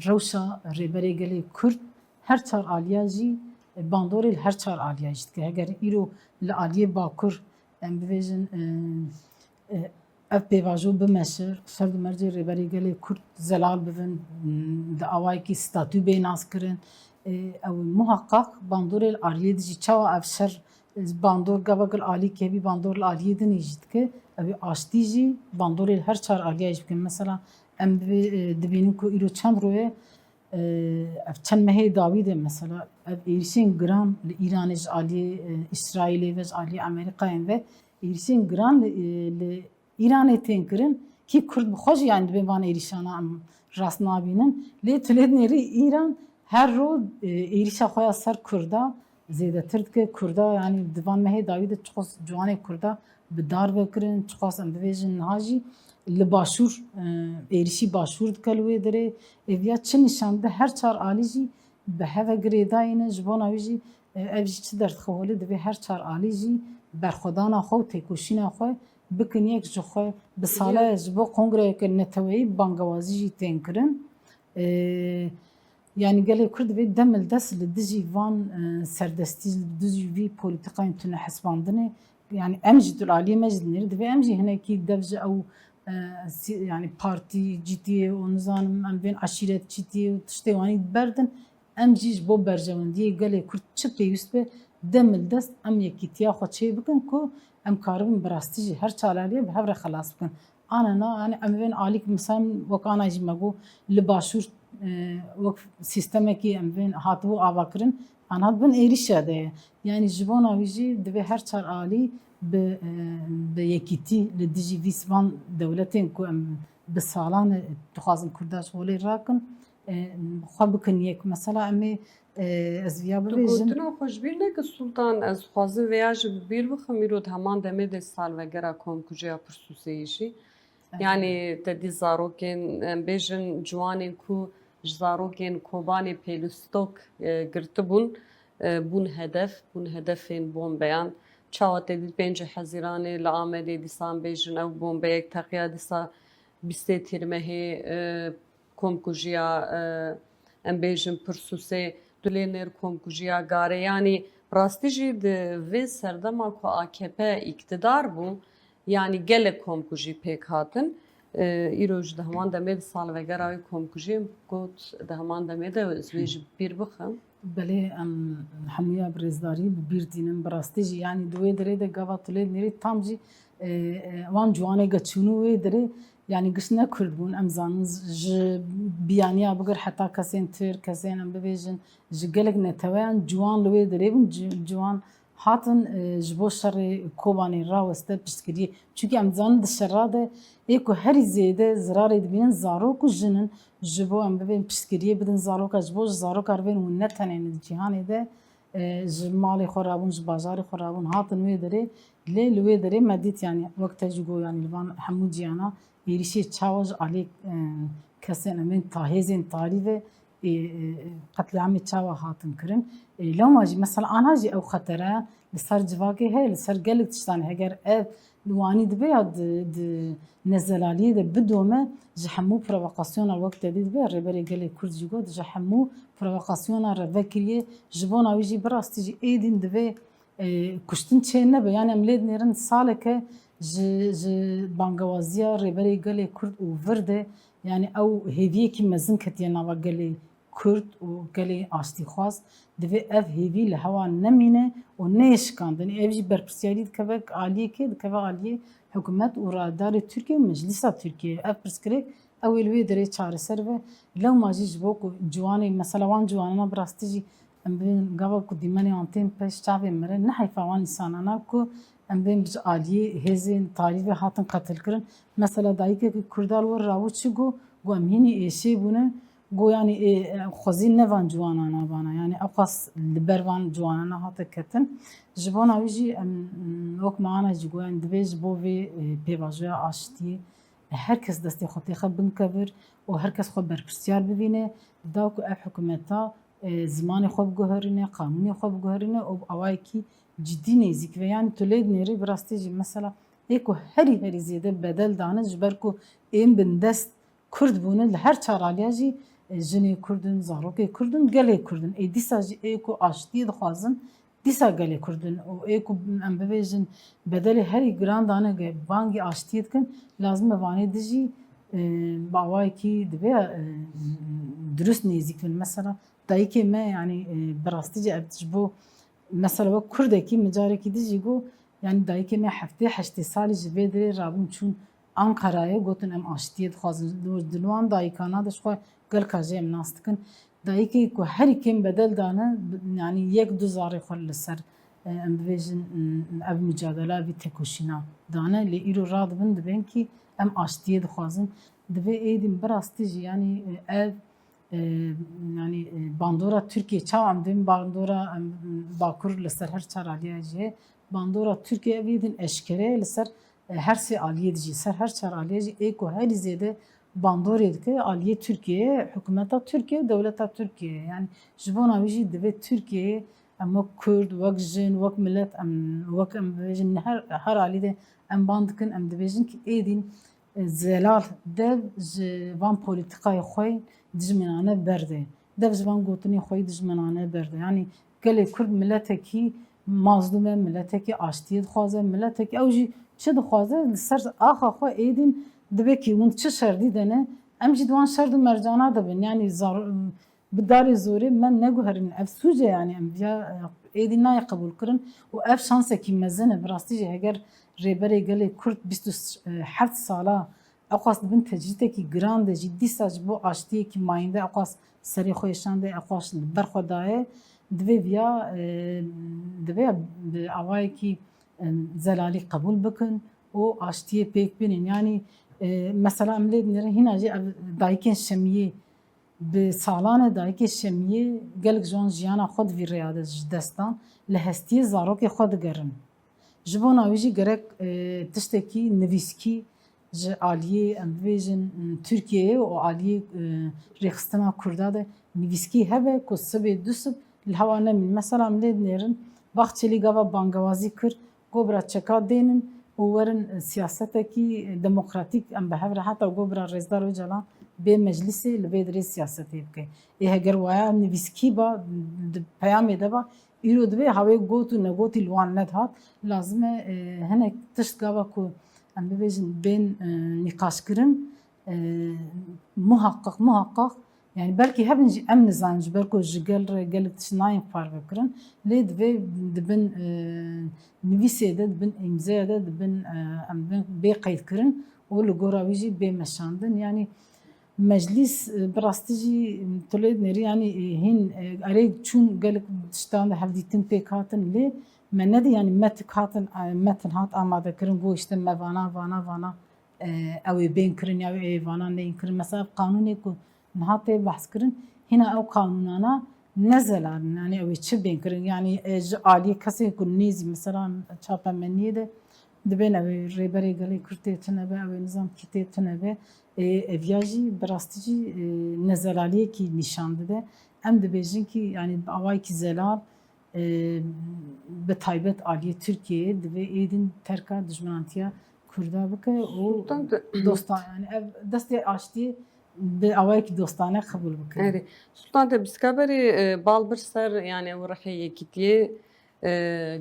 rewşa Rêberê Gelê Kurd her çar aliya jî, e, bandorê li her çar aliya jî dike. Heger îro li aliyê Bakur em bibêjin, e, e, ev pêvajo bimeşe, şer û mercê Rêberê Gelê Kurd zelal bibin, m, di awayekî statû bê naskirin, e, ew muhaqqaq bandorê li aliyê dijî çawa ev şer, e, bandor gava gil alî kevî bandor li aliyê dinê jî dike, ew ê aştî jî bandorê li her çar aliya jî bikin. Mesela em dibê-, e, dibînin ku îro çend roye, e, ev çend mehê dawî de mesela ev êrîşên giran li Îranê ji aliyê, e, Îsraîlê ve, ji aliyê Amerîkayên ve êrîşên giran li, e, li Îranê tên kirin, kî Kurd bi xwe jî, yanî dibê van êrîşana em rast nabînin. Lê tu lê dinêrî Îran her ro, e, êrîşa xwe ya ser Kurda zêdetir dike. Kurda, yanî di van mehê dawî de çiqas ciwanê Kurda bi dar ve kirin, çiqas em bibêjin niha jî li başûr, e, êrîşî başûr dike li wê dirê. Êviya çi nîşan dide, her çar alî jî bi hev ve girêdayî ne, ji bona wî jî, e, ev jî çi derdixe holê, divê her çar alî jî berxwedana xwe û têkoşîna xwe bikin yek ji xwe. Bi sala ye ji bo kongreyeke neteweyî bangewazî jî tên kirin. E, yanî gelê Kurd divê dem li dest li dijî van, e, serdestî, li dijî vî polîtîkayên tune hesibandinê, yanî em jî tu li aliyê me jî dinêrî, divê em jî hinekî dev ji ew, e, sî-, yanî partî cîtiyê û nizanim em bên eşîret cîtiyê û tiştê wanî berdin. Em jî ji bo berjewendiyê gelê Kurd çi pêwîst be, dem li dest em yekîtiya xwe çê bikin ku em karibin bi rastî jî her çar aliyê bi hev re xelas bikin. Ana na, yanî em bên alîk misan wek ana jî me got li başûr, e, wek sîstemekî em bên hatibû avakirin, ana bin êrîşa de ye. Yanî ji bona wî jî divê her çar alî bi, e, bi yekîtî li dijî vî van dewletên ku em bi salan e dixwazin Kurda ji holê rakin, e, xwe bikin yek. Mesela em ê, e, ez viya Tu bibêjim. Gotina xwe ji bîr neke Sultan, ez dixwazim vêya jî bi bîr bixim, îro di heman demê de salvegera komkujiya Pirsûsê yî jî. Evet. Yanî te dî zarokên, em bêjin ciwanên ku ji zarokên Kobanê pêlûstok, e, girtibûn, e, bûn hedef, bûn hedefên bombeyan. Çawa te dît pêncî Hezîranê li Amedê dîsan bêjin ew bombeyek teqiya dîsa bîstê Tîrmehê, e, komkujiya, e, em bêjin Pirsûsê, du lê nêr komkujiya Garê. Yanî rastî jî di vê serdema ku A K P îktidar bû, yanî gelek komkujî pêk hatin. E, îro jî di heman demê di salvegera wê komkujiyê got, di heman demê de ez wê jî bîr bixim. Belê, em hemûya bi rêzdarî bi bîr tînin. Bi rastî jî, yanî di wê derê de gava tu lê dinêrî tam jî, e, e, wan ciwanê ge çûnû wê derê, yanî giş ne Kurd bûn, em zanin ji biyaniya bigir heta kesên Tirk, kesên em bibêjin ji gelek neteweyan ciwan li wê derê bûn, ci-, ciwan hatin, e, ji bo şerê Kobanê raweste piştgiriyê. Çunkî em dizanin di şera de ê ku herî zêde zirarê dibînin zarok û jin in. Ji bo em bibên piştgiriyê bidin zaroka, ji bo ji zaroka re bên hûn ne tenê ne di cîhanê de, e, ji malê xwe rabûn, ji bajarê xwe rabûn, hatin wê derê. Lê li wê derê me dît, yanî wek te jî got, yanî li van hemû ciyana êrîşê çawa ji alî, e, kesên em ên ta-, hêzên tarî ve, e, e, qetlîamê çawa hatin kirin. E, lewma jî mesela ana jî ew xetereyan li ser civakê heye, li ser gelek tiştan. Heger ev Wanî dibe ya di, di nezelaliyê de bidome, ji hemû provokasyona wek te dî dibe, Rêberê Gelê Kurd jî got, ji hemû provokasyona re vekiriye, ji bona wî jî bi rastî jî êdîn divê, e, kuştin çê nebe. Yani em lê dinêrin saleke ji, ji bangewaziya Rêberê Gelê Kurd û vir de, yani ew hêviyekî mezin ketiye nava gelê Kurd û gelê aştîxwaz, divê ev hêvî li hewa nemîne û neyê şikandin. Ev jî berpirsiyarî dikeve aliyê kê? Dikeve aliyê hikûmet û rayedarê Tirkiye û Meclîsa Tirkiye. Ev pirsgirêk ew ê li wê derê çareser be. Lewma jî ji bo ku ciwanê, mesela wan ciwanana bi rastî jî em bibên gava ku dîmenê wan tên pêş çavê me re, ne heyfa wan însanana ku em bên ji aliyê hêzên tarî ve hatin qetilkirin. Mesela dayikekî Kurda li wir rabû çi got? Got, em hînî êşê bûne, got, yanî ê, em xwezî ne van ciwanana bana, yanî ew qas li ber van ciwanana hate ketin. Ji bona wî jî em, wek me ana jî got, yanî divê ji bo vê, e, pêvajoya aştiyê, e, her kes destê xwe têxe bin kevir û her kes xwe berpirsiyar bibîne, da ku ev hikûmeta, e, zimanê xwe biguherîne, qanûnê xwe biguherîne û bi awayekî cidî nêzîk ve. Yanî tu lê dinêrî bi rastî jî mesela ê ku herî herî zêde bedel dane ji ber ku ên bindest Kurd bûne, li her çar aliya jî, e, jinê Kurd in, zarokê Kurd in, gelê Kurd in. Ê dîsa jî ê ku aştiyê dixwazin, dîsa gelê Kurd in. Û ê ku em bibêjin bedelê herî giran dane, ge-, bangî aştiyê dikin, lazim e vanê dijî, e, bi awayekî divê, e, dirust nêzîk bin. Mesela dayikê me, yanî, e, bi rastî jî ev ji bo, mesela wek Kurdekî min carekî dijî got, yanî dayikê me heftê heştê salî ji vê derê rabûn çûn Ankarayê, gotin em aştiyê dixwazin. Di wan dayikana de ji xwe gelka jê em nas dikin. Dayikê ku herî kêm bedel dane, bi-, yanî yek du zarê xwe li ser, e, em bibêjin, m, ev micadela, vî têkoşîna dane, lê îro radibin dibên kî em aştiyê dixwazin. Divê êdî bi rastî jî, yanî, e, ev, e, yanî, e, bandora Tirkiye, çawa em dibên bandora, em, Bakur li ser her çar aliya jî heye. Bandora Tirkiye ev êdîn eşkere ye li ser, e, her sê aliyê dijî, ser her çar aliyê jî ê ku herî zêde bandorê dike aliyê Tirkiyeyê, hikûmeta Tirkiye û dewleta Tirkiyeyê. Yani ji bona wî jî divê Tirkiyeyê em wek Kurd, wek jin, wek milet, em, wek em bibêjin her, her alî de em ban dikin, em dibêjin ki êdîn, e, zelal dev ji van polîtîkayê xwe dijminane berde. Dev ji van gotinê xwe yî dijminane berde. Yanî gelê Kurd miletekî mazlûm e, miletekî aştiyê dixwaze, miletekî ew jî çi dixwaze, li ser axa xwe êdîn dibe kî hûn çi şerdî de ne, em jî di wan şerd û mercana de bin. Yanî zar-, bi darê zorê me neguherîn. Ev sûc e, yanî em viya, e, êdî nayê qebûlkirin û ev şansekî mezin e. Bi rastî jî heger Rêberê Gelê Kurd bîst û heft sala ew qas di bin tecrîtekî giran de jî dîsa ji bo aştiyekî mayînde ew qas serê xwe êşande, ew qas li ber xwe daye, divê viya, e, divê bi awayekî, e, zelalî qebûl bikin û aştiyê pêk bînin. Yanî, e, mesela em lê dinêrin hîna jî ev dayikên Şemiyê, bi salan e dayikê Şemiyê gelek ji wan jiyana xwe di vî rêya de ji dest dan, li hestiyê zarokê xwe digerin. Ji bona wî jî gerek, e, tiştekî nivîskî ji aliyê, em bibêjin, m, Tirkiyeyê û aliyê, e, rêxistina Kurda de nivîskî hebe ku sibê du sib li hewa nemîn. Mesela em lê dinêrin, Bahçelî gava bangewazî kir, got bira çeka dênin û werin, e, siyasetekî demokratîk em bi hev re, heta got bira Rêzdar Ocalan bê meclisê li vê dirê siyasetê bike. Ê heger waya nivîskî ba, di peyamê de ba, îro divê hawê got û negotî li wan nedihat. Lazim e, e, hinek tişt gava ku em bibêjin bên, e, nîqaşkirin, e, muhaqqaq, muhaqqaq, yani belkî hebin jî em nizanin, ji ber ku ji gel re gelek tişt nayên parvekirin. Lê divê di bin, e, nivîsê de, di bin îmzeyê de, di bin, e, em bê qeydkirin û li gora wî jî bê meşandin. Yani Meclîs, e, bi rastî jî, e, tu lê dinêrî, yanî, e, hîn, e, erê çûn gelek tiştan de hevdîtin pêk hatin, lê me nedî, yanî metik hatin, e, metin hat amadekirin, got işte me vana, vana, vana, e, ew ê bên kirin ya ew ê vana neyên kirin. Mesela ev qanûnê ku niha tê behs kirin, hîna ew qanûnana ne zelal in, yanî ew ê çi bên kirin? Yanî, e, ji aliyê kesên ku nêzî, mesela çapemeniyê de dibên ew ê Rêberê Gelê Kurd tê tune be, ew ê nizam kî tê tune be, ê, eviya jî bi rastî jî, e, nezelaliyekî nîşan dide. Em dibêjin kî, yanî bi awayekî zelal, e, bi taybet aliyê Tirkiyeyê divê êdîn terka dijminantiya Kurda bike û Sultan te- dostan, yani ev destê aştiyê bi awayekî dostane qebûl bike. Erê. Sultan te bîst ka berê, e, bal bir ser, yani ew rihê yekîtiyê, e,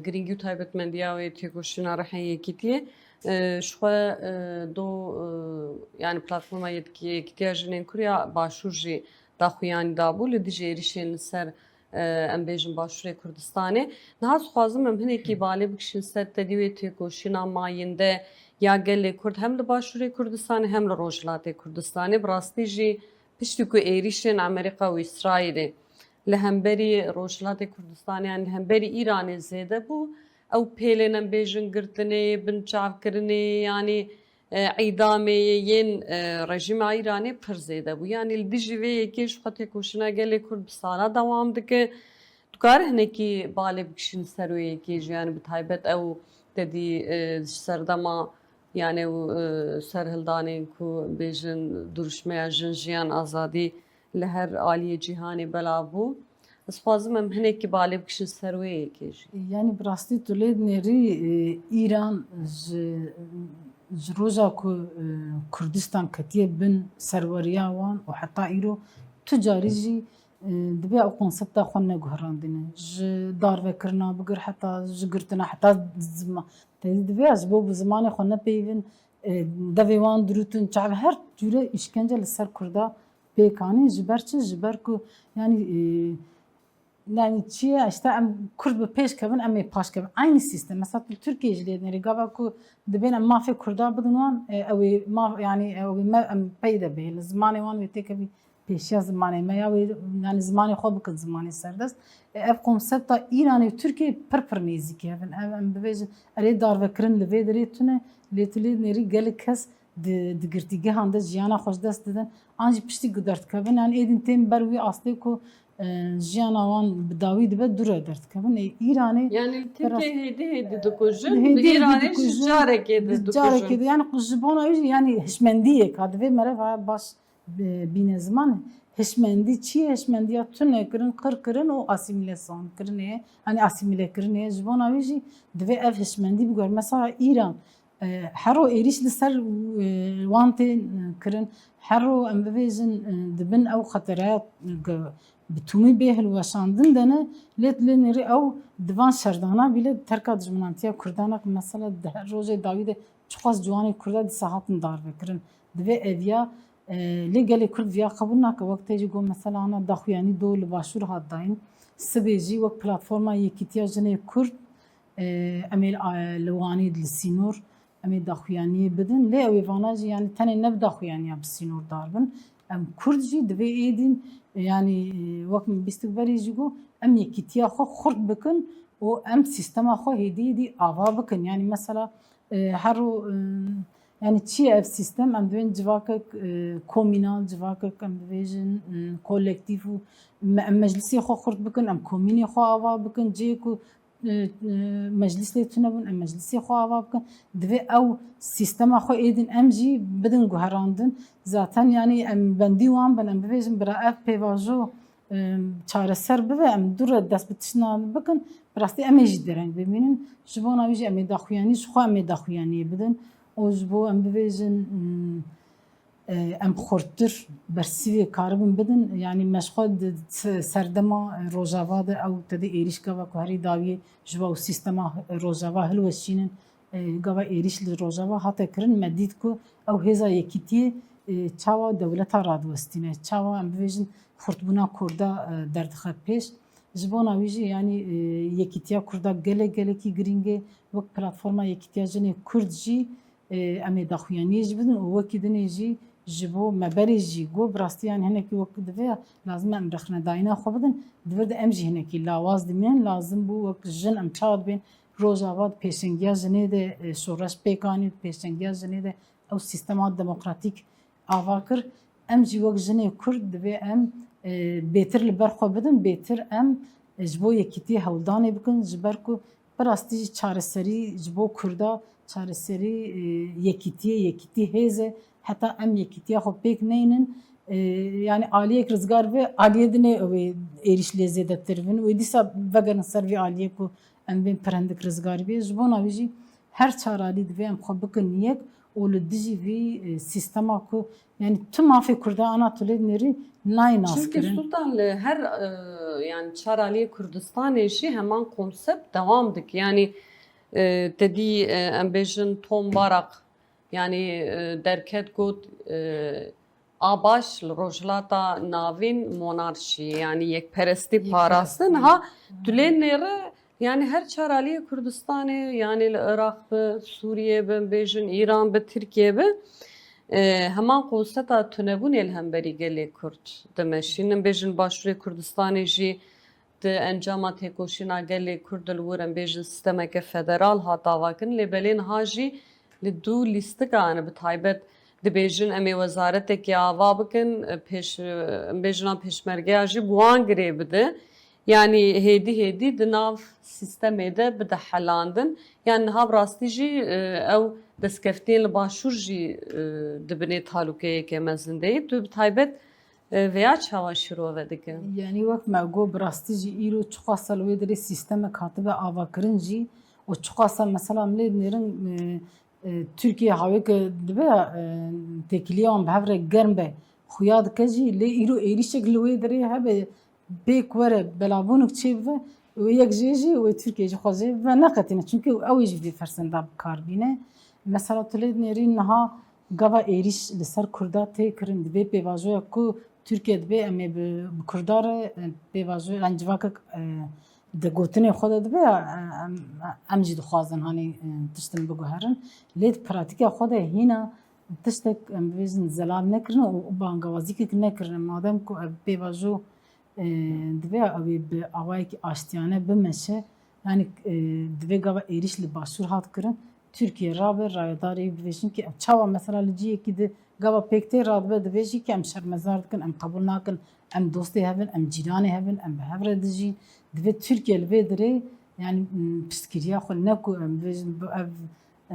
girîngî û taybetmendiya wê têkoşîna rihê yekîtiyê. E, ji xwe, e, do, e, yani platforma yekî-, yekîtiya jinên Kurd ya Başûr jî daxuyanî dabû li dijî êrîşên li ser, e, em bêjin Başûrê Kurdistanê. Niha dixwazim em hinekî balê bikişin ser tedî wê têkoşîna mayînde ya gelê Kurd hem li Başûrê Kurdistanê hem li Rojhilatê Kurdistanê. Bi rastî jî piştî ku êrîşên Amerîka û Îsraîlê li hemberî Rojhilatê Kurdistanê, yani li hemberî Îranê zêde bû, ew pêlên em bêjin girtinê, binçavkirinê, yani, e, îdamê yên, e, rejîma Îranê pir zêde bû. Yani li dijî vê yekê ji xwe têkoşîna gelê Kurd bi sala dewam dike. Dikare hinekî balê bikişîn ser wê yekê jî, yani bi taybet ew tedî, e, ji serdema, yani ew, e, serhildanên ku bêjin duruşmeya jin, jiyan, azadî li her aliyê cîhanê belav bû. Ez dixwazim em hinekî balê bikişin ser wê yekê jî. Yani bi rastî tu lê dinêrî, e, Îran ji, ji roja ku, e, Kurdistan ketiye bin serweriya wan û heta îro tu carî jî, e, divê ew konsepta xwe neguherandine. Ji darvekirina bigir heta ji girtina heta zima-, te divê ji bo bi zimanê xwe nepeyivin, e, devê wan dirûtin, çav her cûre îşkence li ser Kurda pêk anî. Ji ber çi? Ji ber ku yani, e, yani çi ye? İşte em Kurd bi pêş kevin, em ê paş kevin. Aynı sistem. Mesela tu Tirkiye jî lê dinêrî, gava ku dibên em mafê Kurda bidin wan, e, ew ê maf, yani ew ê me, em pey de bê. Li zimanê wan wê têkevî pêşiya zimanê me ya wê, yani zimanê xwe bikin zimanê serdest. E, ev konsepta Îranê û Tirkiye pir pir nêzîk e. Ev, em bibêjin, erê darvekirin li vê derê tune, lê tu lê dinêrî gelek kes di, di girtîgehan de jiyana xwe ji dest didin. An jî piştî ku derdikevin, yani êdîn tên ber wî astê ku, e, jiyana wan bi dawî dibe dû re derdikevin. Ê Îranê Yani li Tirkiye hêdî hêdî dikujin, Hêdî di hêdî Îranê jî dikujin, carekê di carekê dikujin. de, yani ji bona wî jî, yani hişmendiyê ka divê mere va baş, e, bîne ziman. Hişmendî çi ye? Hişmendiya tune kirin, qir kirin û asîmîlesan kirinê, yani asîmîle kirinê. Ji bona wî jî divê ev hişmendî bigor. Mesela Îran, e, her ro êrîş li ser, e, wan tê, e, kirin. Her ro em bibêjin, e, dibin ew xetereya, e, bi tûmî bê hilweşandin de ne, lê lê nêrî ew di van şerdana bîle terka dijminantiya Kurdan e, mesela di her rojê dawî de çiqas ciwanê Kurda dîsa hatin darvekirin. Divê eviya, e, lê gelê Kurd viya qebûl nake. Wek te jî got, mesela ana daxuyanî do li Başûr hat dayîn. Sibê jî wek platforma Yekîtiya Jinê Kurd, e, em ê, e, li Wanê li sînor, em ê daxuyaniyê bidin. Lê ew ê vana jî, yani tenê ne bi daxuyaniya bi sînordar bin. Em Kurd jî divê êdîn, yani, e, wek min bîstik berî jî got, em yekîtiya xwe xurt bikin û em sîstema xwe hêdî hêdî ava bikin. Yani mesela, e, her ro, e, yani çi ye ev sîstem? Em divên civakek, e, komînal, civakek em bibêjin, e, kolektîf û me-, em meclisê xwe xurt bikin, em komînê xwe ava bikin, cihê ku, e, e, meclis lê tune bûn, em meclisê xwe ava bikin. Divê ew sîstema xwe êdin em jî bidin guherandin. Zaten yani em bendî wan bin, em bibêjin bira ev pêvajo, e, çareser bibe, em dû re dest bi tiştna bikin. Bi rastî em ê jî dereng bimînin. Ji bona wî jî em ê daxuyanî, ji xwe em ê daxuyaniyê bidin. Û ji bo em bibêjin, hmm, e, em xurttir bersîvê karibin bidin. Yani me ji xwe di se-, serdema Rojava de ew tedê êrîş gava ku herî dawiyê ji bo ew sîstema Rojava hilweşînin, e, gava êrîş li Rojava hate kirin, me dît ku ew hêza yekîtiyê, e, çawa dewleta radiwestîne, çawa em bibêjin xurtbûna Kurda, e, derdixe pêş. Ji bona wî jî, yanî, e, yekîtiya Kurda gelek gelekî girîng e. Wek platforma Yekîtiya Jinê Kurd jî, e, em ê daxuyaniyê jî bidin û wekî dinê jî ji bo me berê jî got, bi rastî, yanî hinekî wek divê lazim e em rexnedayîna xwe bidin. Di vir de em jî hinekî lawaz dimînin. Lazim bû wek jin em çawa dibên Rojava di pêşengiya jinê de, e, şoreş pêk anî, di pêşengiya jinê de ew sîstema demokratîk ava kir. Em jî wek jinê Kurd divê em, e, bêtir li ber xwe bidin, bêtir em, e, ji bo yekîtiyê hewldanê bikin, ji ber ku bi rastî jî çareserî ji bo Kurda, çareserî, e, yekîtiyê, yekîtî hêz e. Heta em yekîtiya xwe pêk neynin, E, yani aliyek rizgar ve aliyê dinê ew ê êrîş lê zêdetir bin. Wê dîsa vegerin ser vî aliyê ku em bên pirendik rizgar bê. Ji bona wî jî her çar alî divê em xwe bikin yek û li dijî vî, e, sîstema ku, yani tu mafê Kurda ana tu lê dinêrî nayê nas Çünkü kirin. Sultan li her, e, yani çar aliyê Kurdistanê jî heman konsept dewam dike. Yani, e, te dî, e, em bêjin Tom Barak, yani, e, derket got, e, a baş li Rojhilata Navîn monarşî, yani yekperestî Yekperestî. parastin ha, tu lê nêre, yani her çar aliyê Kurdistanê, yani li Iraq bi, Sûriye bi, bêjin Îran bi, Tirkiye bi, e, heman konseta tunebûnê li hemberî gelê Kurd dimeşînin. Bêjin Başûrê Kurdistanê jî di encama têkoşîna gelê Kurd li wir, em bêjin, sîstemeke federal hat avakirin, lê belê niha jî li dû lîstika, yani bi taybet dibêjin em ê wezaretekê ava bikin, pêş, em bêjina pêşmergeya jî bi wan girê bide. Yani hêdî hêdî di nav sîstemê de bide helandin. Yani niha bi rastî jî, e, ew destkeftiyên li başûr jî, e, di binê talûkeyeke mezin de ye. Tu bi taybet, e, vêya çawa şîrove dike? Yani wek me got, bi rastî jî îro çiqasa li wê derê sîstemek hatibe avakirin jî û çiqasa mesela em lê dinêrin, e, e, Tirkiye hawê ke dibe, e, têkiliya wan bi hev re germ be, xuya dike jî, lê îro êrîşek li wê derê hebe, bê ku were belavûnik çêbibe, wê yek jê jî wê Tirkiye jî xwe jê veneqetîne. Çimkî ew ê jî vê fersenda bi kar bîne. Mesela tu lê dinêrî niha gava êrîş li ser Kurda tê kirin, di vê pêvajoya ku Tirkiye dibê em ê bi, bi Kurda re, e, pêvajoya, yani civakek, e, di gotinê xwe de dibe, e, em, em jî dixwazin hanî, e, tiştin biguherin. Lê di pratîka xwe de hîna tiştek, em bibêjin, zelal nekirine û bangawazîkek nekirine. Madem ku ev pêvajo, e, divê ew ê bi awayekî aştiyane bimeşe, yani, e, divê gava êrîş li başûr hat kirin, Tirkiye rabe, rayedarê wî bibêjin ki ev çawa mesela li cihekî di gava pêk tê radibe, dibêjî ki em şermezar dikin, em qebûl nakin, em dostê hev in, em cîranê hev in, em bi hev re dijîn. Divê Tirkiye li vê dirê, yani, m, piştgiriya xwe ne ku em bibêjin bi ev,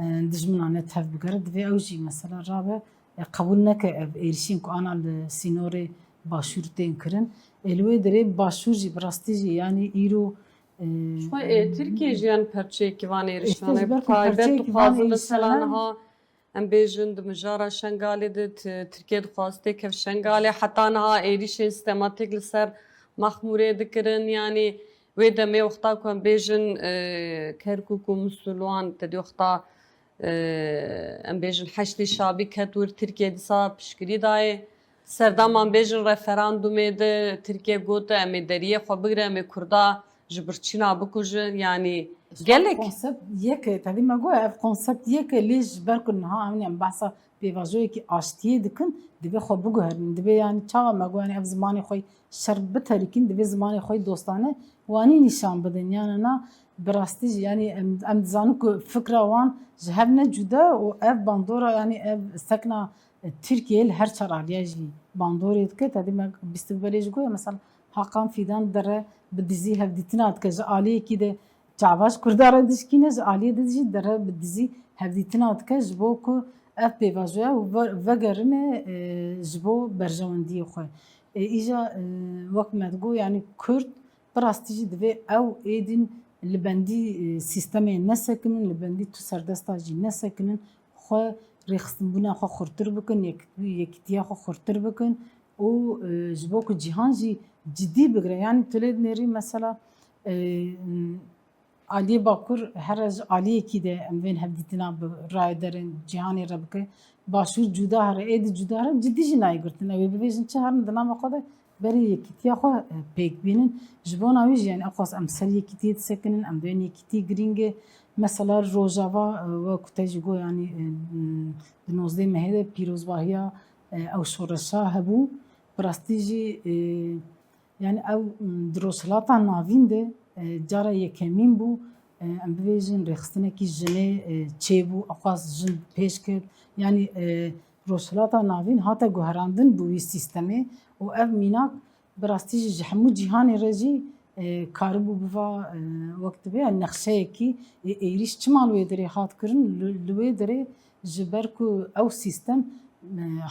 e, dijmina ne tev bigere, divê ew jî mesela rabe, e, qebûl neke ev êrişên ku ana li sînorê başûr tên kirin. Ê, li wê derê başûr jî bi rastî jî, yani îro, e, Xwe, e, Tirkiye jî yan perçeyekî van êrişan e, ji ber ku taybet perçeyekî van dixwazin mesela êrişan e. Niha em bêjin di mijara Şengalê de Ti-, Tirkiye dixwaz têkev Şengalê, heta niha êrişên sîstematîk li ser Mexmûrê dikirin, yani wê demê wexta ku em bêjin, e, Kerkûk û Musulwan, te dî wexta, e, em bêjin Heşdî Şabî ket wir, Tirkiye dîsa piştgirî dayê. Serdema em bêjin referandumê de Tirkiye got em ê deriyê xwe bigrin, em ê Kurda ji birçîna bikujin. Yani gelek konsept yek e, tevî me got, ev konsept yek e, lê ji ber ku niha em, em behsa pêvajoyekî aştiyê dikin, divê xwe biguherin. Divê yani çawa me got, yani ev zimanê xwe şer biterîkin, divê zimanê xwe dostane wanî nîşan bidin. Yanî na bi rastî jî, yani em, em dizanin ku fikra wan ji hev ne cuda û ev bandora, yani ev sekna, e, Tirkiyeyê li her çar aliya jî bandorê dike. Tedî me bîstik belê jî goye, mesela Hakan Fidan dere bi dizî hevdîtina dike, ji aliyekî de çava ji Kurda re dişkîne, ji aliyê din jî dere bi dizî hevdîtina dike ji bo ku ev pêvajoya ve-, vegerine, e, ji bo berjewendiyê xwe. E, îja, e, wek me digot, yanî Kurd bi rastî jî divê ew êdîn li bendî, e, sîstemê nesekinin, li bendî tu serdesta jî nesekinin, xwe rêxistinbûna xwe xurtir bikin, yek-, yekîtiya xwe xurtir bikin û, e, ji bo ku cîhan jî cidî bigire. Yanî tu lê dinêrî mesela, e, Aliyê Bakur here ji aliyekî de em vên hevdîtina bi rayedarên cîhanê re bike. Başûr cuda here, êdî cuda here, cidî jî nayê girtin. Ew ê bibêjin çi herin di nava xwe de berê yekîtiya xwe, e, pêk bînin. Ji bona wî jî, yani, eqas em ser yekîtiyê disekinin, em dibên yekîtî girîng e. Mesela Rojava, e, wek ku te jî got, yani, e, di nozdeh mehê de pîrozbahiya, e, ew şoreşa hebû. Bi rastî jî, e, Yani ew, m, di Rojhilata Navîn de, e, cara yekemîn bû, e, em bibêjin rêxistinekî jinê, e, çêbû, eqas jin pêş ket. Yani, e, Rojhilata Navîn hate guherandin bi wî sîstemê û ev mînak bi rastî jî ji hemû cîhanê re jî, e, karibû biva, e, wek dibe, yani nexşeyekî, e, êrîş çima li wê derê hat kirin, li, li wê derê ji ber ku ew sîstem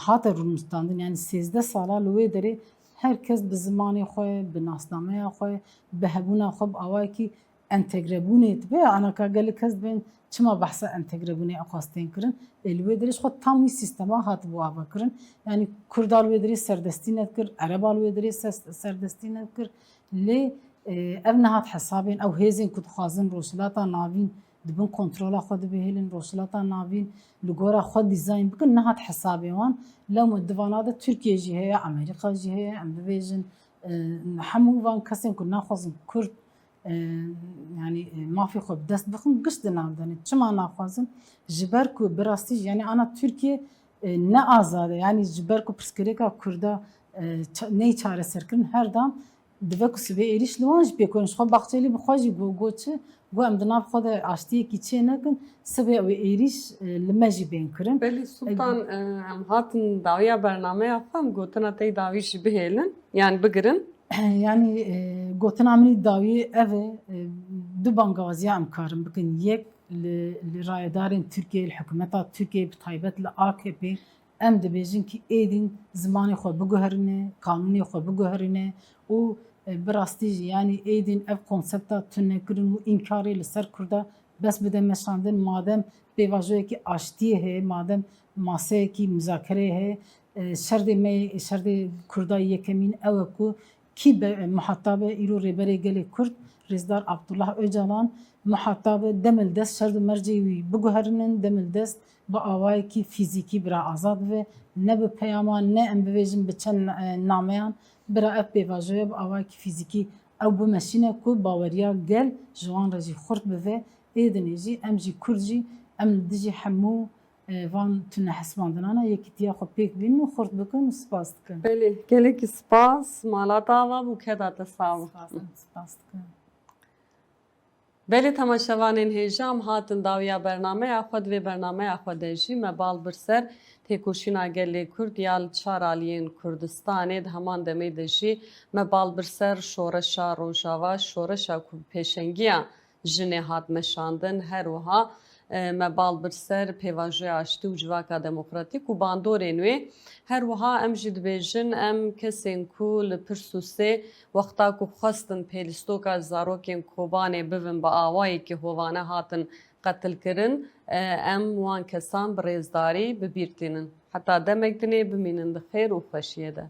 hate rûniştandin, yanî sêzdeh sala li wê derê her kes bi zimanê xwe, bi nasnameya xwe, bi hebûna xwe, bi awayekî entegrebûnê dibe. Anaka gelek kes dibên çima behsa entegrebûnê eqas tên kirin? Ê, li wê derê ji xwe tam wî sîstema hatibû avakirin. Yanî Kurda li wê derê serdestî nedikir, Ereba li wê derê ses-, serdestî nedikir. Lê, e, ev nehat hesabên ew hêzên ku dixwazin Rojhilata Navîn di bin kontrola xwe de bihêlin, Rojhilata Navîn li gora xwe dîzayn bikin, nehat hesabê wan. Lewma di vana de Tirkiye jî heye, Amerîka jî heye, em bibêjin, e, hemû van kesên ku naxwazin Kurd, e, yanî, e, mafê xwe bi dest bixin, giş di nav de ne. Çima naxwazin? Ji ber ku bi rastî jî, yanî ana Tirkiye, e, ne azad e. Yanî ji ber ku pirsgirêka Kurda, e, ça-, neyê çareserkirin, her dam dibe ku sibê êrîş li wan jî pê kirin. Ji xwe Baxçelî bi xwe jî got, got çi? Got, em di nav xwe de aştiyekî çê nekin, sibê ew ê êrîş, e, li me jî bên kirin. Belê Sultan, e, em hatin dawiya bernameya xwe, em gotina te yê dawî jî bihêlin, yan bigirin. Yanî, e, gotina min î dawî ev e, e, du bangawaziya em karin bikin. Yek li, li rayedarên Tirkiyeyê, li hikûmeta Tirkiyeyê, bi taybet li A K P, em dibêjin kî êdîn zimanê xwe biguherîne, qanûnê xwe biguherîne û, e, bi rastî jî, yanî êdîn ev konsepta tunekirin û înkarê li ser Kurda bes bide meşandin, madem pêvajoyekî aştiyê heye, madem maseyekî muzakereyê heye, e, şerdê me, şerdê Kurda yekemîn ew e ku kî be, muhatap e? Îro Rêberê Gelê Kurd, Rêzdar Abdullah Ocalan muhatap e, demildest şerd û mercê wî biguherînin, demildest bi awayekî fîzîkî bira azad bibe, ne bi peyaman, ne em bibêjin bi çend, e, nameyan, bira ev pêvajoya bi awayekî fîzîkî ew bimeşîne ku baweriya gel ji wan re jî xurt bibe. Ê dinê jî em jî Kurd jî em li dijî hemû, e, van tunehesibandinana yekîtiya xwe pêk bînin û xurt bikin û spas dikin. Belê, gelekî spas. Mala te ava bû, keda te sax bû. Spas, em spas dikin. Belê temaşevanên hêja, em hatin dawiya bernameya xwe. Di vê bernameya xwe de jî me bal bir ser têkoşîna gelê Kurd ya li çar aliyên Kurdistanê. Di heman demê de jî me bal bir ser şoreşa Rojava, şoreşa ku bi pêşengiya jinê hat meşandin. Her wiha, e, me bal bir ser pêvajoya aştî û civaka demokratîk û bandorên wê. Her wiha em jî dibêjin, em kesên ku li Pirsûsê wexta ku xwestin pêlîstoka zarokên Kobanê bivin, bi awayekî hovane hatin qetilkirin, e, em wan kesan bi rêzdarî bi bîr tînin. Heta demek dinê bimînin di xêr û xweşiyê de.